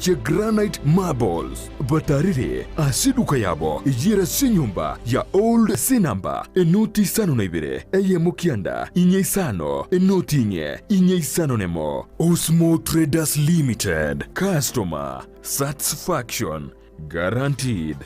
Chia granite marbles batarire ase eduka yabo eyere ase enyomba ya Old Sinamba enoti isano na ibere eyemo kianda inye isano enoti inye inye isano nemo. Osmo Traders Limited, customer satisfaction guaranteed.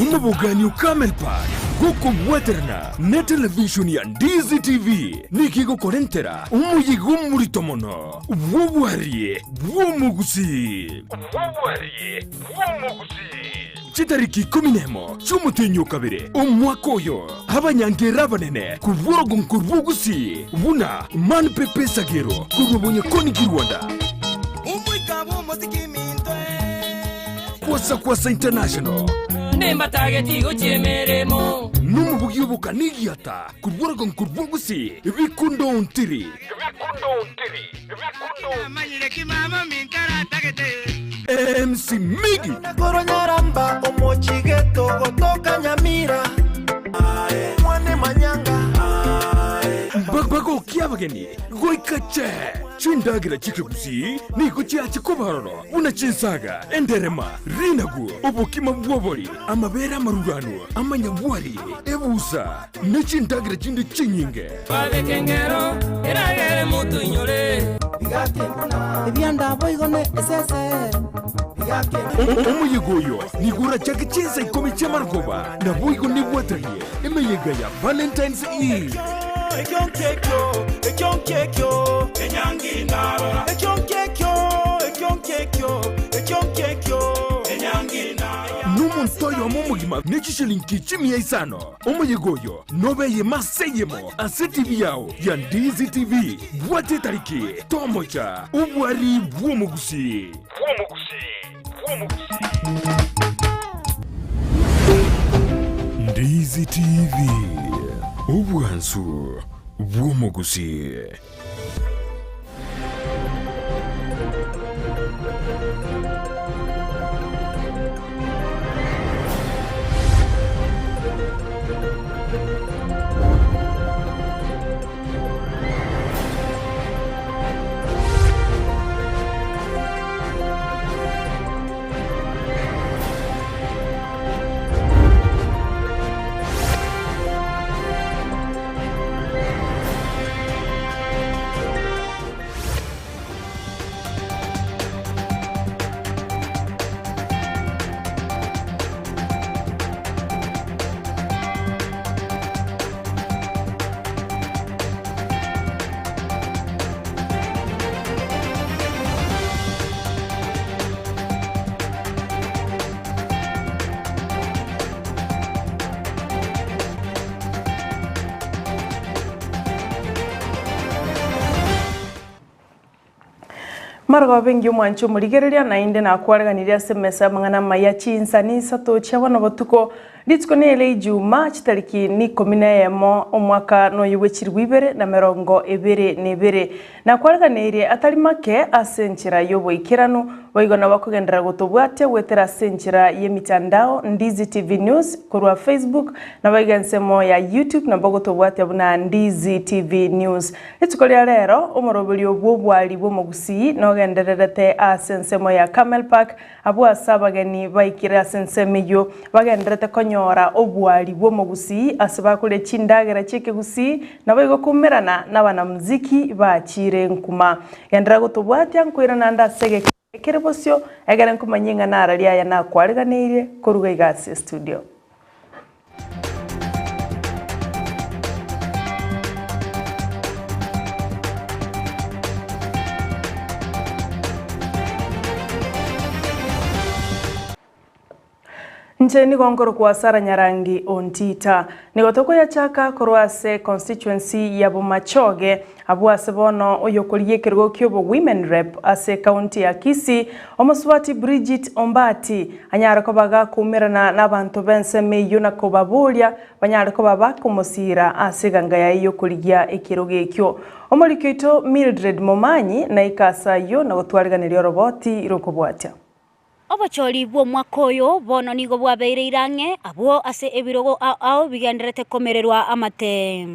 Omobogani o Camel Park gokobwaterana ne television ya Ndizi TV nigo egokorentera omoyega omorito mono bw'obwari bw'omogusii. Chitariki ikomi nemo chi'omotienyi o kabere omwaka oyo, abanyangerera abanene korwa orogonko rw'Ogusii buna Man Pepe Sagero korwa Bonyakoni Kirwanda, Kwasa Kwasa International, nomobugi obokana egiata korwa orogonko rw'Ogusii Bikundo Ontiri. MC Miggy. Korwa Nyaramba omochigeto gotoka Nyamira mwane manyanga. Bagokia abageni goika che chindagera chi'ekegusii nigo chiache koba ororo buna chinsaga, enderema, rinagu, obokima bw'obori, amabere amaruranu, amanyabwari, ebusa, ne chindagera chinde chinyinge. Babeke engero eragere motoinyore. Omoyega oyo nigo orachake chinsa ikomi chi'amarogoba, naboigo nebwatanie emeyega ya Valentine's Eve. Nomonto oyomo omogima ne chishilingi chimia isano. Omoyega oyo nobe eyemo ase eyemo ase TV yao ya Ndizi TV. Bwata etariki, tomocha obwari bw'omogusii. Ndizi TV, obwansu bw'omogusii. Marogoba engiya omwanche omorigereria, naende nakwareganirie ase emesa y'amang'ana amaya chinsa nisato chia bono botuko, rituko nere Ijuma, chitariki nikomi na eyemo, omwaka noyo bwe chilifu ibere na merongo ebere na ebere. Nakwareganeirie atari make ase enchera y'oboikeranu, boigo nabo akogenderera gotobwatia goetera ase enchera y'emitandao Ndizi TV News korwa Facebook, naboigo ensemo ya YouTube nabo ogotobwatia buna Ndizi TV News. Rituko ria rero omoroberio bw'obwari bw'omogusii nogendererete ase ensemo ya Camel Park Abwo ase abageni baikire ase ensemo eyio, bagendererete konyora obwari bw'omogusii ase bakoria chindagera chi'ekegusii, naboigo koumerana n'abanamuziki bachiire nkuma. Genderera gotobwatia nkoirana ande ase egeka kere bosio, egere nkomanyie ng'a nararia aya nakwareganeirie koruga iga ase estudio. Inche nigo nkorokwa Sarah Nyarangi Ontita. Nigo tokoyachaka korwa ase constituency ya Bomachoge, abwo ase bono oyokorigia ekerogo ki'obo Women Rep ase ekaunti ya Kisii, omosubati Bridget Ombati, anyare koba gakoumerana nabanto b'ensemo eyio na kobaboria banyare koba bakomosiira ase eganga yaye y'okorigia ekerogo ekio. Omoriki oito Mildred Momanyi naike ase ayio na gotwariganeria oroboti rokobwatia. Obochori bw'omwaka oyo bono nigo bwabeire irang'e abwo ase ebirogo ao ao bigendererete komererwa amate.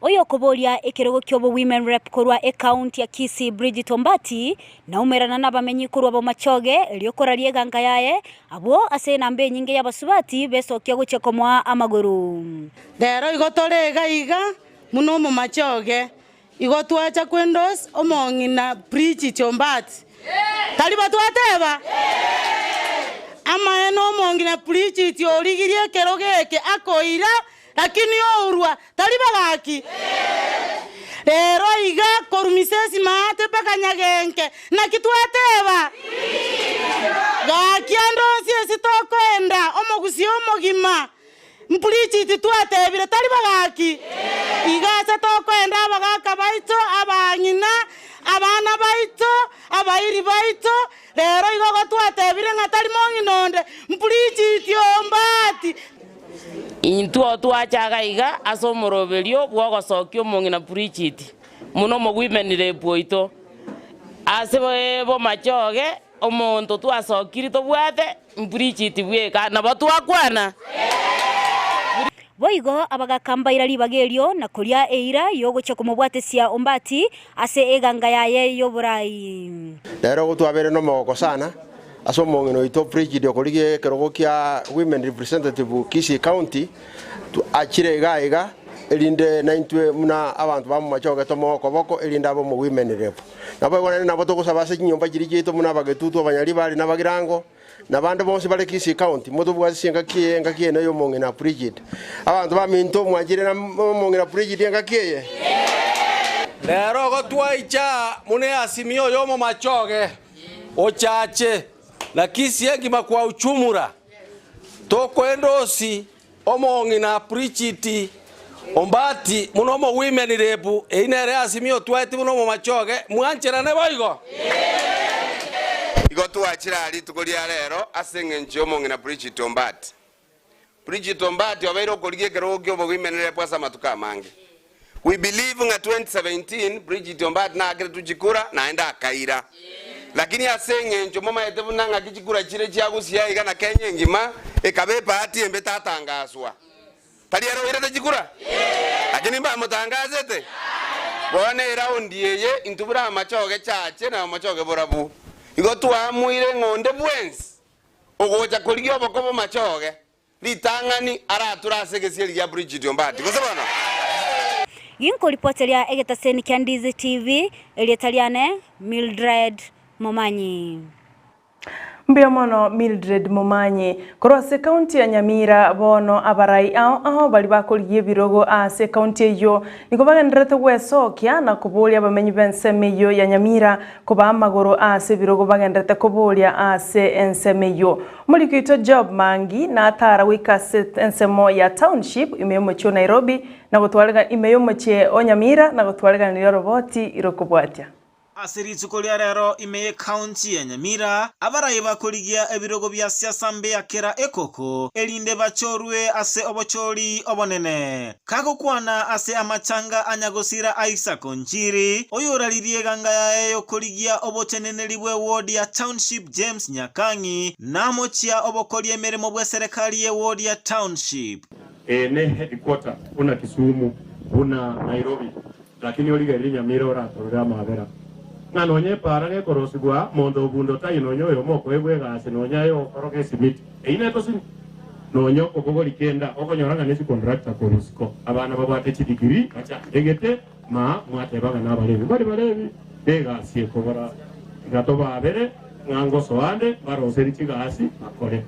Oyokoboria ekerogo ki'obo Women Rep korwa ecounty ya Kisii Bridget Ombati naumerana nabamenyi korwa Bomachoge erio koraria eganga yaye abwo ase enamba enyinge y'abasubati besokia gochia komoa amagoro. Rero igo tore iga iga buna omomachoge, igo twacha kwendorse omong'ina Bridget Ombati. Tari bo twateba? Amaene omong'ina Bridget origirie ekerogo eke akoira Lakini ourwa tari bagaki. Rero iga korwa Misesi maate mpaka Nyagenke, naki twateba? Gaki ande onsi ase tokoenda, omogusii omogima, mprichiti twatebire tari bagaki. Iga ase tokoenda abagaka baito, abang'ina, abana baito, abairi baito, rero igo gotwatebire ng'a tari mong'ina onde, mprichiti ombati. Intwe twachaga iga ase omoroberio bw'ogosokia omong'ina Brigit, buna omogwimeni rep oito. Ase bomachoge omonto twasokiri tobwate Brigit bweka, nabo twakwana. Boigo abagaka mbaira ribaga erio na koria eira y'ogochia komobwatesia Ombati ase eganga yaye y'oborai. Rero gotwabeire nomogoko sana Ase omong'ina oito Brigid okorigia ekerogo kia Women Representative Kisii County, achire iga iga erinde naintwe buna abanto ba Momachoge tomoe okoboko erinde abe omo Women Rep. Naboigo naende nabo togosaba ase chinyomba chiria chiaito buna Abagetutu, Abanyaribari na Abagirango, na bande bonsi bare Kisii County, motobwate ase engaki eye engaki eno y'omong'ina Brigid. Abanto baminto mwanchire na omong'ina Brigid engaki eye? Rero igo twaicha buna easimio y'omomachoge. Ochache na Kisii engima kwa uchumura, tokoendosi omong'ina Bridget Ombati buna omo women rep, eyio nere Azimio otwaeti buna omomachoge, mwancherane boigo? Igo twachire aa rituko ria rero ase engencho y'omong'ina Bridget Ombati. Bridget Ombati obeire okorigia ekerogo ki'obowomen rep ase amatuko amange. We believe ng'a 2017 Bridget Ombati naakeretwe chikura naende akaira. Lakini ase eng'encho momaete buna ng'aki chikura chire chia Gusii aiga na Kenya engima ekaba ebahati embe tatangaswa. Tari ere oirete chikura? Lakini mbamotangasete? Bono eraundi eye intwe buna amachoge chache na amachoge borabu. Igo twaamuire ng'a onde bwensi ogocha korigia oboko bw'amachoge Ritang'ani arature ase egesieri gia Bridget Ombati, gose bono? Ginkoripoteria egetaseni kia Ndizi TV, erieta riane Mildred Momanyi. Mbuya mono Mildred Momanyi. Korwa ase ekaunti ya Nyamira bono abarai ao ao baria bakorigia ebirogo ase ekaunti eyio nigo bagendererete gwesokia na koboria abamenyi b'ensemo eyio ya Nyamira kobaa amagoro ase ebirogo bagendererete koboria ase ensemo eyio. Omoriki oito Job Mangi natara goika ase ensemo ya Township ime y'omochie o Nairobi na gotwarega ime y'omochie o Nyamira na gotwareganiria oroboti rokobwatia. Ase rituko ria rero ime y'ecounty ya Nyamira, abarai bakorigia ebirogo bia siasa mbuya kera ekoko, erinde bachorwe ase obochori obonene. Kagokwana ase amachanga a nyagosira Isaac Onchiri, oyoraririe eganga yaye y'okorigia oboteneneri bwe ward ya Township James Nyakang'i, namochia obokoria emeremo bw'eserekari ye ward ya Township. Eye ne headquarter buna Kisumu, buna Nairobi, lakini origererie Nyamira oratorore amabera. Ng'a nonya epaara gekorosigwa monto obundo tai nonya oyomo okoegwa egasi nonya aye ogokoroga esimiti. Eyio netosini? Nonya okobogori kenda okonyora ng'a ne chicontractor korwa isiko abana babwate chidegree bachandegete ma mwateba ng'a nabarebi. Mbari barebi negasi ekobora iga tobabere ng'a ngosoa ande mbaroseri chigasi bakore.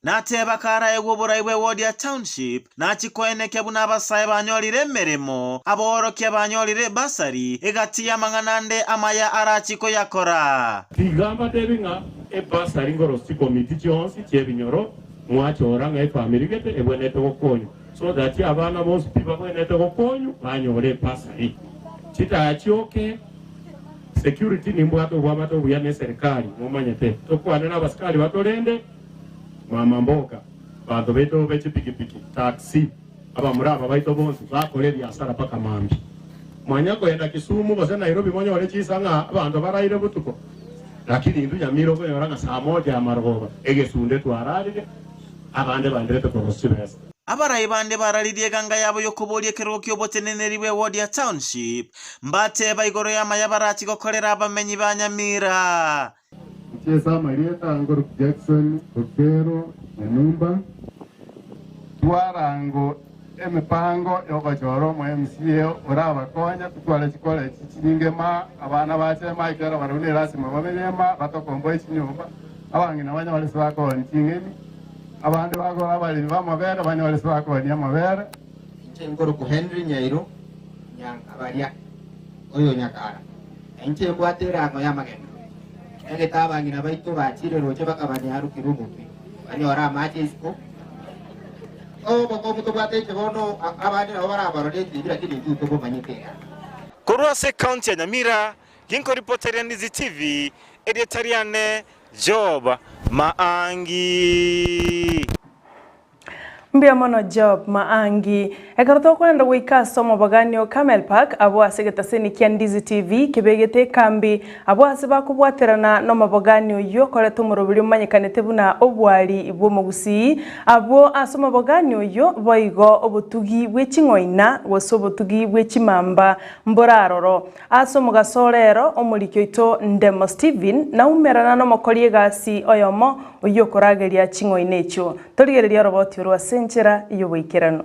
Nateba karaegwe oborai bwe ward ya Township, nachikoenekia buna abasae banyorire emeremo, aborokia banyorire ebasari, egati y'amang'ana ande amaya arachie koyakora. Tiga mbatebi ng'a ebasari nkorosia chikomiti chionsi chi'ebinyoro mwachora ng'a efamiri gete ebwenerete gokonywa so that abana bonsi pi babwenerete gokonywa banyore ebasari. Chitaya chioke, security nimbwate obwamate obuya ne eserikari momanyete tokwane na abasikari batorende. Mama mboka, banto baito be chipikipiki, taxi, abamura aba baito bonsi bakore ebiasara paka mambia. Mwanya koenda Kisumu gose Nairobi monyore chisa ng'a abanto baraire botuko. Lakini intwe Nyamira okonyora ng'a saa moja ya marogoba egesunte twararire abande baenderete korosia chibesa. Abarai bande bararirie eganga yabo y'okoboria ekerogo ki'oboteneneri bw'ewodi ya Township, mbateba igoro y'amaya barachi gokorera abamenyi ba Nyamira. Nchiese amarieta Ngorok Jackson Okero Nyanumba. Twarango emipango y'ogochora omo MCA orabakonya totware chikoleji chinyinge ma abana bache ma ekero barabwo ne lasima bamenye ma batokomboe chinyomba abang'ina banyore ase bakooni ching'eni abande bagore abaremi b'amabere banyore ase bakooni amabere. Inche nkorokwa Henry Nyairo Nyankabaria, oyo Nyakara, na inche mbwate erango y'amagena. Egete abang'ina baito bachire roche bakabanyarokera omotwe, banyore amache isiko. Obokongu tobwate inche bono, abande nabo barabarore etibi, lakini intwe tobomanyete iga. Korwa ase ekaunti ya Nyamira, ginkoripoteria Ndizi TV, erieta riane Job Maangi. Mbuya mono Job Maangi. Ekero tokoenda goika ase omobogani o Camel Park, abwo ase egetaseni kia Ndizi TV kebegete ekambi, abwo ase bakobwaterana nomobogani oyio okoreta omoroberi omanyekanete buna obwari bw'omogusii, abwo ase omobogani oyio boigo obotugi bwe ching'oina gose obotugi bwe chimamba mboraroro. Ase omogaso o rero, omoriki oito Ndemo Stephen naumerana nomokori egasi oyomo oyio okorageria ching'oina echio. Torigererie oroboti orwo ase enchera y'oboikeranu.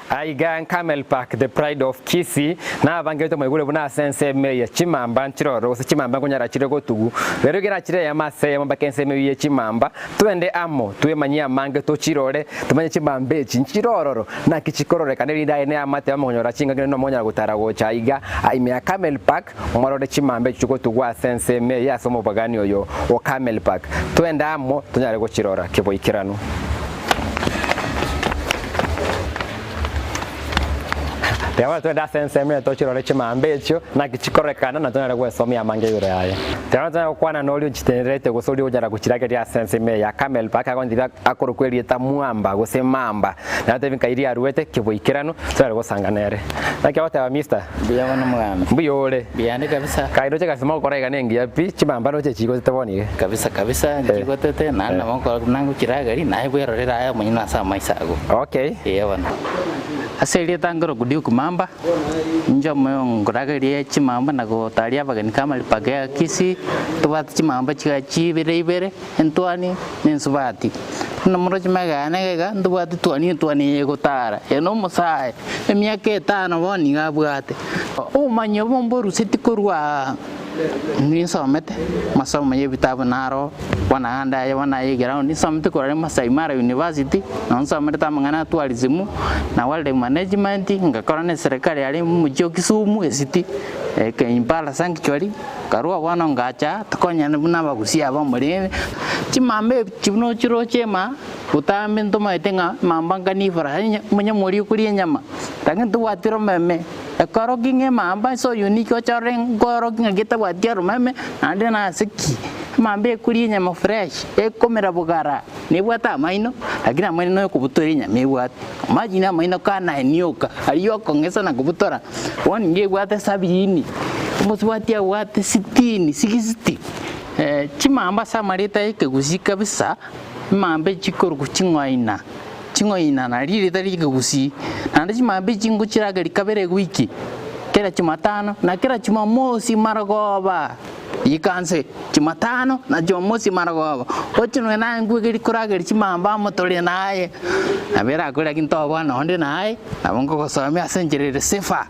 Aiga Camel Park, the pride of Kisii, nabangerete moigure buna ase ensemo eye chimamba nchiroro gose chimamba nkonyara chire gotugu. Rero iga nachire eyemo ase eyemo mpaka ensemo eyio ye chimamba, twende amo twemanyie amange tochirore, tomanye chimamba echi nchirororo, naki chikororekana erinde aye neamate amo konyora chingaki naende nomonyara gotara gocha aiga ime ya Camel Park morore chimamba echi chigotugwa ase ensemo eye ase omobagani oyo o Camel Park. Twende amo tonyare gochirora keboikeranu. Tiga bono twende ase ensemo eye tochirore chimamba echio, naki chikororekana, na tonyare gwesomia amange igoro yaye. Tiga bono tonyare gokwana noria ochitenerete gose oria onyara gochirageria ase ensemo eye ya Camel Park, agontebia akorokwa erieta Mwamba gose Mamba, natebi nkai riaruete keboikeranu, tonyare gosanga nere. Naki ogoteba Mister? Mbuya mono omoganda. Mbuya ore? Mbuyande kabisa. Kai roche gasi mogokora iga nengiya pi, chimamba roche chigotete bono iga. Kabisa kabisa nchigotete naende nabo nkora nangochirageri naye bwerorere aye omonyene ase amaiso ago. Okay. Eeh bono. Ase erieta nkorokwa Duke Mamba, inche omoyo nkoragerie chimamba na gotaria abageni kamari park ya Kisii, tobwate chimamba chiga chibere ibere, entwani na ensubati. Buna moroche magega yane iga iga, ntobwate twani etwani eye egotara, eye na omosae, emiaka etano bono nigo abwate. Obomanyi obo mboruseti korwa ninsomete, amasomo ya ebitabu naro, bono ande aye bono aye eground, ninsomete korwa aria Masai Mara University, nabo nsomerete amang'ana ya tourism, na wildlife management, ngakora na eserekari aria omochie o Kisumu ecity, Impala Sanctuary. Nkarua bono ngacha, tokonyane buna abagusia aba omorembe. Chimamba echi buna ochiroche ema, botambe ntomaete ng'a emamba nkani efaraha omonyamori okoria enyama, lakini tobwati romeme. Ekorokia ng'a emamba ase oyuniki ochorere nkorokia ng'a getabwati oromeme, naende nase ki? Emamba ekoria enyama fresh, ekomera bogara, nebwate amaino, lakini amaino noyokobutora enyama ebwate. Imagine amaino kanaenioka, aria okong'esa na kobutora. Bono nigo ebwate sabini, omosubati abwate sitini, sixty, chimamba ase amareta y'ekegusii kabisa, emamba echi chikorokwa ching'oina, ching'oina nario erieta ria ekegusii. Naende chimamba echi ngochirageria kabere ewiki, kera jumatano na kera jumamosi marogoba, yikanse jumatano na jumamosi marogoba, oche nonya naye nkwegeri korageria chimamba amo tore naye, nabo erakore lakini toboa nonde naye. Nabo nkogosomia ase enchera ere safer.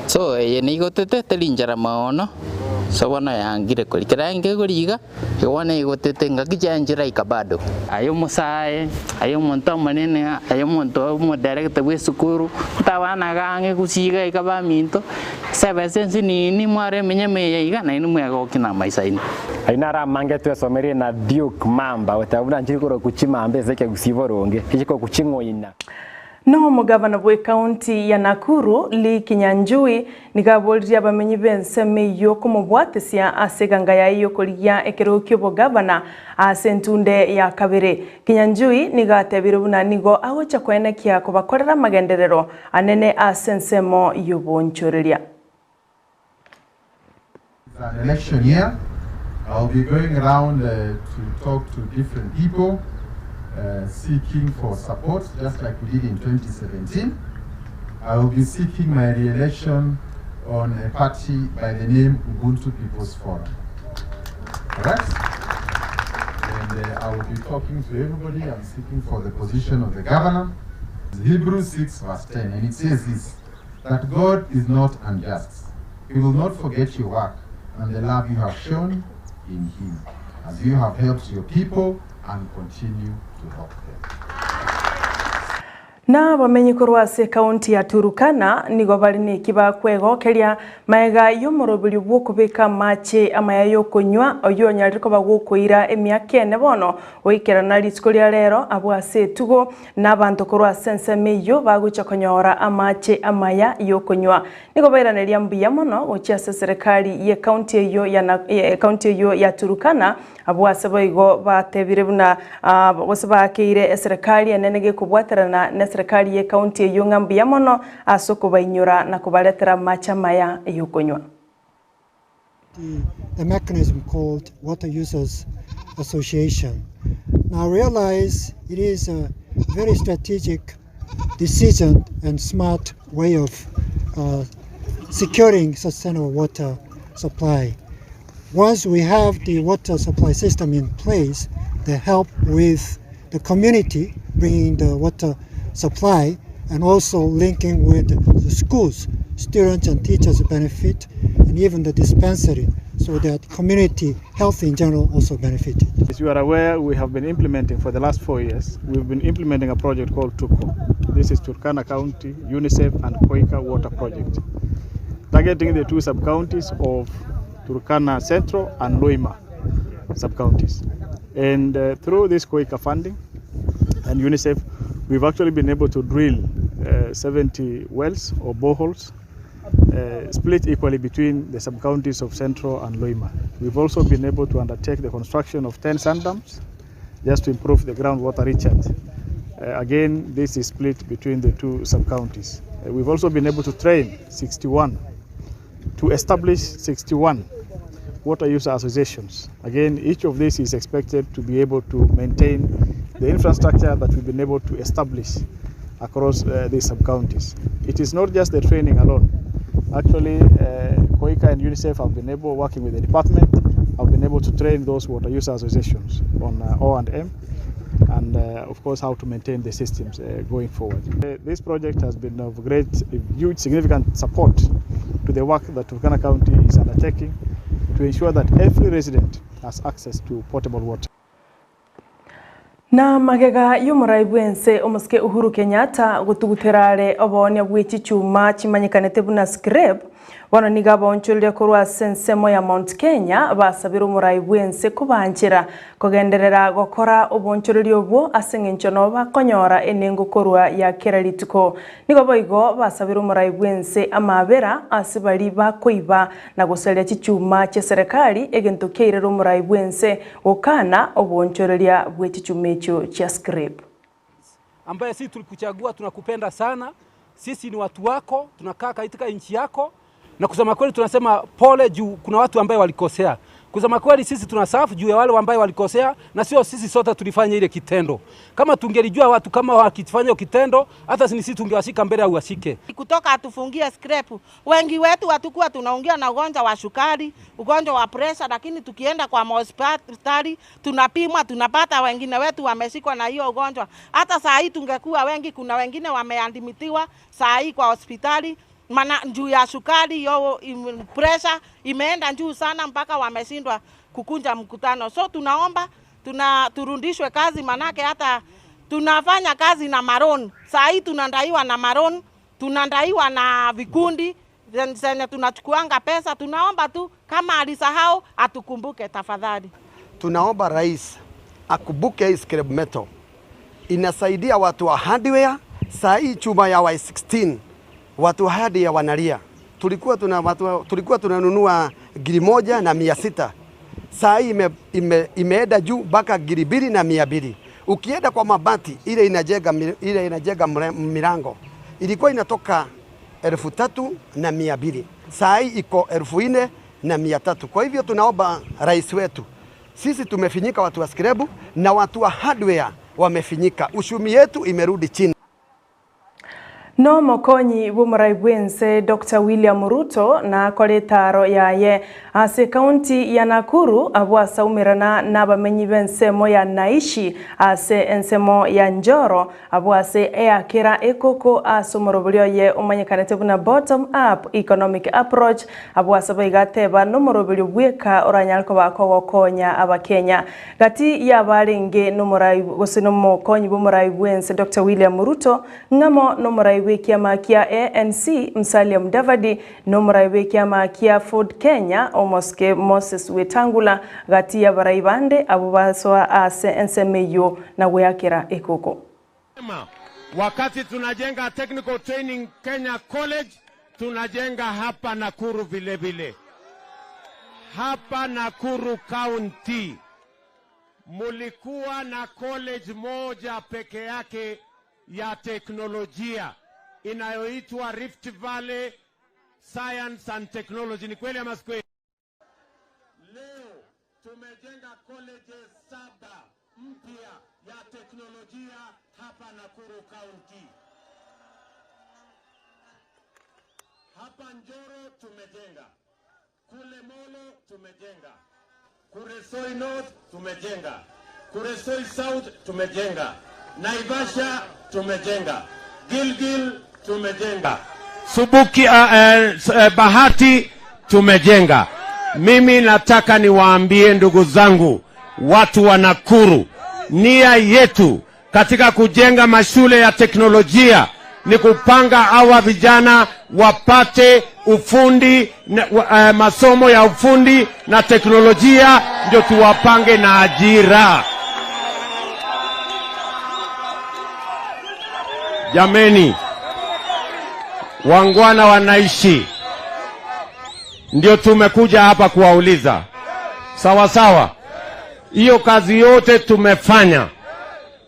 So eye neigotete teri nchera mono, so bono yangire koria. Kera nkegori iga, igo bono eigotete ngaki chianchera ika bado. Aye omosae, aye omonto omonene, aye omonto omodirector bwa esukuru, ntabana iga ang'e gusii iga iga baminto, sebe ase ense nini mware emenyama eye iga nainwe mwegokia na amaiso aino. Ayio naro amange twesomerie na Duke Mamba, goteba buna nchiri korokwa chimamba ase ekegusii boronge, chikorokwa ching'oina. Na omogavana bw'ekaunti ya Nakuru, Lee Kinyanjui, nigo aboririe abamenyi b'ensemo eyio komobwatesia ase eganga yaye y'okorigia ekerogo ki'obogavana ase entunde ya kabere. Kinyanjui nigo atebire buna nigo agocha koenekia kobakorera amagenderero anene ase ensemo y'oboonchoreria. It's an election year. I'll be going around uh, to talk to different people. uh, seeking for support, just like we did in 2017. I will be seeking my re-election on a party by the name Ubuntu People's Forum. All right? And uh, I will be talking to everybody. I'm seeking for the position of the governor. Hebrews 6, verse 10, and it says this that God is not unjust. He will not forget your work and the love you have shown in Him, as you have helped your people and continue to help them. Na abamenyi korwa ase ekaunti ya Turukana nigo bare neki bakwegokeria maega y'omoroberio bw'okobeka amache amaya y'okonywa oywo onyarire koba gokoira emiaka ene bono goikerana rituko ria rero abwo ase etugo na abanto korwa ase ensemo eywo bagocha konyora amache amaya y'okonywa. Nigo bairaneria mbuya mono gochia ase eserekari ye ekaunti eywo ya ekaunti eywo ya Turukana Abwo ase boigo batebire buna gose baakeire eserekari enene gekobwaterana neserekari y'ecounty eyio ng'a mbuya mono ase okobainyora na kobaretera amache amaya y'okonywa. The mechanism called Water Users Association. Now realize it is a very strategic decision and smart way of uh, securing sustainable water supply. Once we have the water supply system in place, the help with the community bringing the water supply and also linking with the schools, students and teachers benefit, and even the dispensary, so that community health in general also benefited. As you are aware, we have been implementing for the last 4 years, we've been implementing a project called TUKO. This is Turkana County, UNICEF and KOICA Water Project, targeting the two sub-counties of Turkana Central and Loima sub-counties. And uh, through this KOICA funding and UNICEF, we've actually been able to drill uh, 70 wells or boreholes uh, split equally between the sub-counties of Central and Loima. We've also been able to undertake the construction of 10 sand dams just to improve the groundwater recharge. Uh, again, this is split between the two sub-counties. Uh, we've also been able to train 61, to establish 61 water user associations. Again, each of these is expected to be able to maintain the infrastructure that we've been able to establish across uh, these sub-counties. It is not just the training alone. Actually, uh, KOICA and UNICEF have been able, working with the department, have been able to train those water user associations on uh, O&M and uh, of course how to maintain the systems uh, going forward. Uh, this project has been of great, huge, significant support to the work that Turkana County is undertaking to ensure that every resident has access to potable water. Na magega y'omorai bw'ense omosike Uhuru Kenyatta gotugutera are oboonia bwe chichuma chimanyekanete buna scrap, bono nigo abaonchoreria korwa ase ensemo ya Mount Kenya basabire omorai bw'ense kobanchera kogenderera gokora oboonchoreria obwo ase eng'encho nabo bakonyora enengo korwa ya kera rituko. Nigo boigo basabire omorai bw'ense amabera ase baria bakoiba na gosaria chichuma chi'eserekari egento kiairera omorai bw'ense gokana oboonchoreria bwe chichuma echio chia scrap. Ambaye sisi tulikuchagua, tunakupenda sana. Sisi ni watu wako, tunakaa katika nchi yako, na kusema kweli tunasema pole juu kuna watu ambaye walikosea. Kusema kweli sisi tunasafu juu ya wale ambaye walikosea, na sio sisi sote tulifanya ile kitendo. Kama tungelijua watu kama wakifanya kitendo, hata sisi tungewashika mbele au washike. Kutoka atufungie scrap. Wengi wetu hatukuwa tunaongea na ugonjwa wa sukari, ugonjwa wa pressure, lakini tukienda kwa hospitali tunapimwa, tunapata wengine wetu wameshikwa na hiyo ugonjwa. Hata saa hii tungekuwa wengi, kuna wengine wameadmitiwa saa hii kwa hospitali maana juu ya sukari yo pressure imeenda juu sana mpaka wameshindwa kukunja mkutano. So tunaomba tuna turundishwe kazi, manake hata tunafanya kazi na maron. Saa hii tunadaiwa na maron, tunadaiwa na vikundi zenye tunachukuanga pesa. Tunaomba tu kama alisahau atukumbuke tafadhali. Tunaomba rais akumbuke hii scrap metal inasaidia watu wa hardware. Saa hii chuma ya Y16 watu wa hardware wanalia. Tulikuwa tuna watu, tulikuwa tunanunua giri 1,600 saa hii ime, ime, imeenda juu mpaka giri 2,200. Ukienda kwa mabati ile inajenga ile inajenga milango ilikuwa inatoka 3,200 saa hii iko 4,300. Kwa hivyo tunaomba rais wetu, sisi tumefinyika watu wa skrebu na watu wa hardware. wamefinyika, uchumi yetu imerudi chini. Nomokonyi bw'omorai bw'ense Doctor William Ruto nakore etaaro yaye ase ekaunti ya Nakuru abwo asaumerana nabamenyi b'ensemo ya Naishi ase ensemo ya Njoro abwo ase eakera ekoko ase omorobori oye omanyekanete buna Bottom Up Economic Approach abwo ase boigo ateba nomoroberio bweka oranyare koba kogokonya abakenya Gati y'abarenge nomorai gose nomokonyi bw'omorai bw'ense Doctor William Ruto, ng'amo nomorai bw'ekiama kia ANC Musalia Mudavadi, nomorai bw'ekiama kia Ford Kenya Omosike Moses Wetangula, gati y'abarai bande abwo basoa ase ensemo eyio na gweakera ekoko. Wakati tunajenga Technical Training Kenya College, tunajenga hapa Nakuru vile vile. Hapa Nakuru County mulikuwa na college moja peke yake ya teknolojia inayoitwa Rift Valley Science and Technology. Ni kweli ama si kweli? Leo tumejenga colleges saba mpya ya teknolojia hapa Nakuru County. Hapa Njoro tumejenga, kule Molo tumejenga, Kuresoi North tumejenga, Kuresoi South tumejenga, Naivasha tumejenga, Gilgil tumejenga, Subuki Bahati tumejenga. Mimi nataka niwaambie ndugu zangu, watu wa Nakuru, nia yetu katika kujenga mashule ya teknolojia ni kupanga hawa vijana wapate ufundi na, masomo ya ufundi na teknolojia, ndio tuwapange na ajira. Jameni, wangwana wanaishi, ndio tumekuja hapa kuwauliza. Sawa sawa, hiyo kazi yote tumefanya,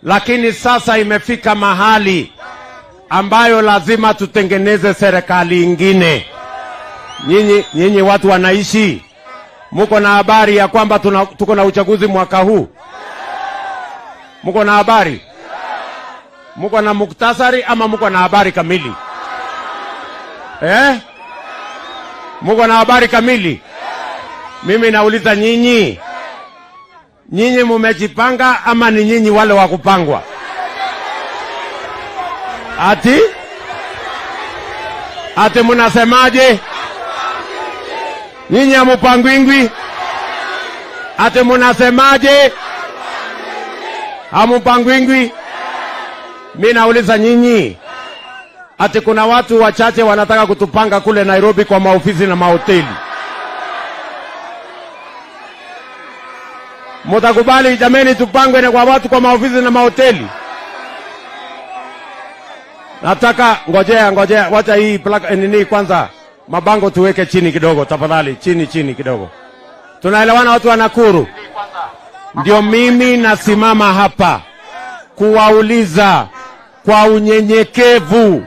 lakini sasa imefika mahali ambayo lazima tutengeneze serikali ingine. Nyinyi, nyinyi watu wanaishi, muko na habari ya kwamba tuko na uchaguzi mwaka huu? Muko na habari? Muko na muktasari ama muko na habari kamili? Eh? Muko na habari kamili? Mimi nauliza nyinyi, nyinyi mumejipanga ama ni nyinyi wale wa kupangwa? Ati? Ati munasemaje? Nyinyi hamupangwingwi? Ati munasemaje? Hamupangwingwi? Mi nauliza nyinyi, ati kuna watu wachache wanataka kutupanga kule Nairobi kwa maofisi na mahoteli. Mutakubali jameni tupangwe na kwa watu kwa maofisi na mahoteli? Nataka ngojea, ngojea, wacha hii plaka, nini kwanza, mabango tuweke chini kidogo tafadhali, chini chini kidogo. Tunaelewana watu wa Nakuru? Ndio mimi nasimama hapa kuwauliza kwa unyenyekevu,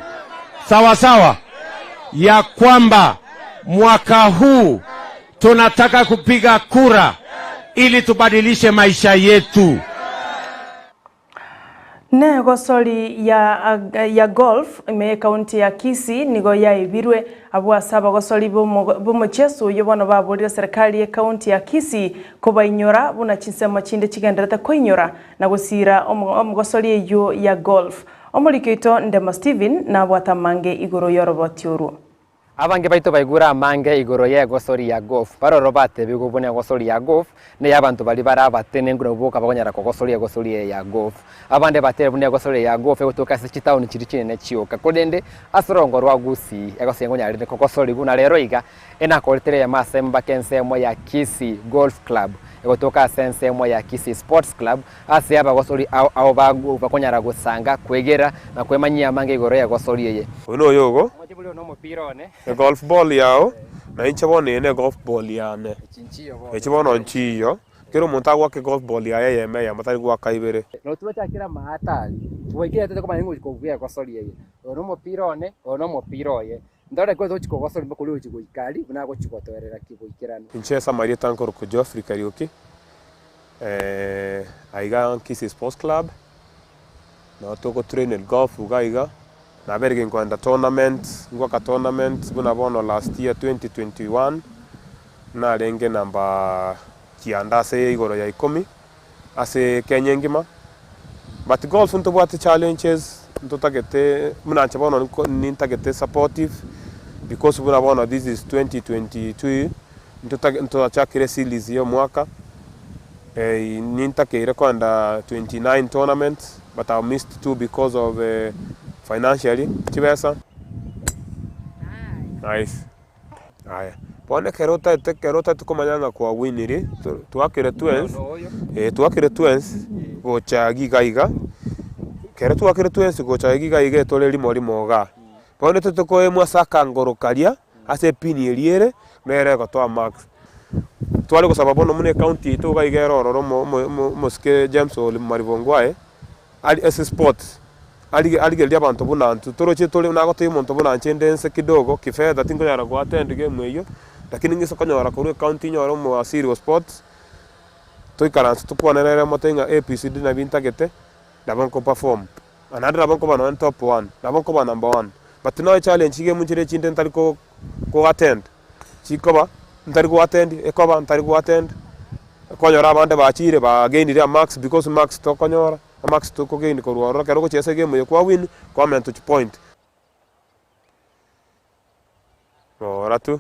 sawa sawa, ya kwamba mwaka huu tunataka kupiga kura ili tubadilishe maisha yetu. Ne gosori ya, ya golf ime ekaunti ya Kisii nigo yaibirwe abwo ase abagosori b'omocheso oyo bono baborire serikali y'ekaunti ya Kisii kobainyora buna chinsemo chinde chigenderete koinyora na gosira omogosori eywo ya golf. Omoriki oito Ndemo Stephen nabwate amange igoro y'oroboti orwo. Abange baito baigure amange igoro ya egosori ya golf baroro batebiwe buna egosori ya golf ne ya abanto bari bare abatene nguna boka bakonyara kogosoria egosori eye ya golf. Abande batebe buna egosori eye ya golf egotoka ase chitaoni chiri chinene chioka korende ase orongo rwa Gusii egosori engonyarire kogosori buna rero iga enakoretere eyemo ase embaka ensemo ya Kisii Golf Club egotoka ase ensemo ya Kisii Sports Club ase abagosori ao ao ba golf bakonyara gosanga kwegera na kwemanyia amange igoro ya egosori eye. Oyo noyo ogo. E golf ball yao, na inche bono eye ne golf ball yane. Echi bono nchiyo, kera omonto agoaka egolf ball yaye eyemo eyemo tari goaka ibere. Notwachakire amahatari, twaikire tete komanya ng'a ngochia kobua egosori eye. Oyo nomopira one, oyo nomopira oye. Ndore ekero togochia kogosori mpaka oria ogochia goika aria, buna agochia gotoerera ki boikeranu. Inche ase amarieta nkorokwa Geoffrey Kariuki, aiga Kisii Sports Club. Nabo togo train golf iga iga, nabeire ginkoenda tournament, ngoaka tournament buna bono last year 2021, narenge number kianda ase igoro ya ikomi, ase Kenya engima. But golf ntobwate challenges, ntotagete buna inche bono nko nintagete supportive, because buna bono this is 2022, ntotage ntwachakire series ya omwaka. Nintakeire koenda 29 tournaments but I've missed two because of financially chibesa. Nice. Aya, bono ekero otaete ekero otaete komanya ng'a kwa winire, twakire twensi, eh twakire twensi gocha iga iga, ekero twakire twensi gocha iga iga etore rimo rimo igaa. Bono intwe tokoemwa ase akangoro karia. Ase epini eria ere, nere egotoa marks. Tware gosaba bono buna ecounty yaito iga iga ere ororo omo omo omo omosike James Ole Maribongo aye, ari ase sports, arige arigereria abanto buna intwe. Toroche tore nagotebia omonto buna inche inde nse kidogo kifedha tinkonyara go attend game eyio, lakini ng'ise konyora korwa ecounty nyore omowasiri o sports, toikaranse tokwanere ere motebie ng'a ABCD nabio ntagete, nabo nko perform. Naende nabo nkoba nonye top one, nabo nkoba number one, but nonya challenge iga emonchire echinde ntari ko ko attend, chikoba ntari go attend, ekoba ntari go attend, okonyora abande bachire ba gainire amarks because marks tokonyora, amarks tokogain korwa ororo ekero ogochia ase egame eye kwa win, kwamentwa chipoint. Rora tu.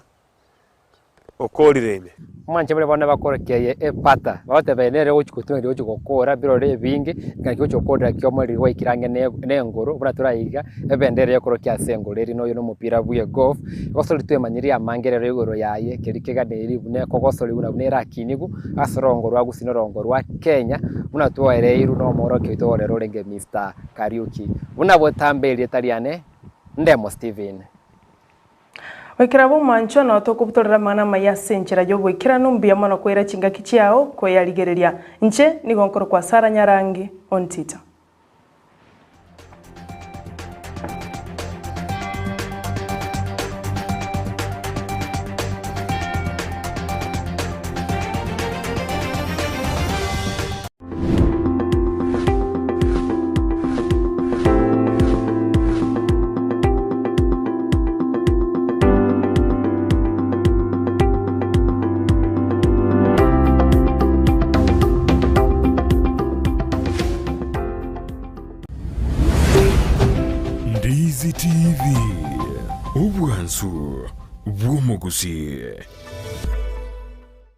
Okorire ime. Omwanche baria bono bakorokia eye epata, bagoteba eye nere ogochi gotuma erio ogochi gokora birore ebinge, naki ogochi gokorera ki omorero gwaikire ang'e ne na engoro buna toraiga ebendera ekorokia ase engoro eri noyo na omopira bwa egolf, gosori twemanyerie amange rero igoro yaye keri keganeiri buna ekogosoriwa na buna erakinigwe ase orongo rwa gusii na orongo rwa Kenya, buna twaereirwe na omworokia oito orero orenge Mister Kariuki. Buna botambe erieta riane, Ndemo Stephen. Goikera bw'omwancho nao tokobutorera amang'ana amaya ase enchera y'oboikeranu, mbuya mono koira chingaki chiao koyarigereria. Inche nigo nkorokwa Sarah Nyarangi Ontita. Ndizi TV, obwansu bw'omogusii.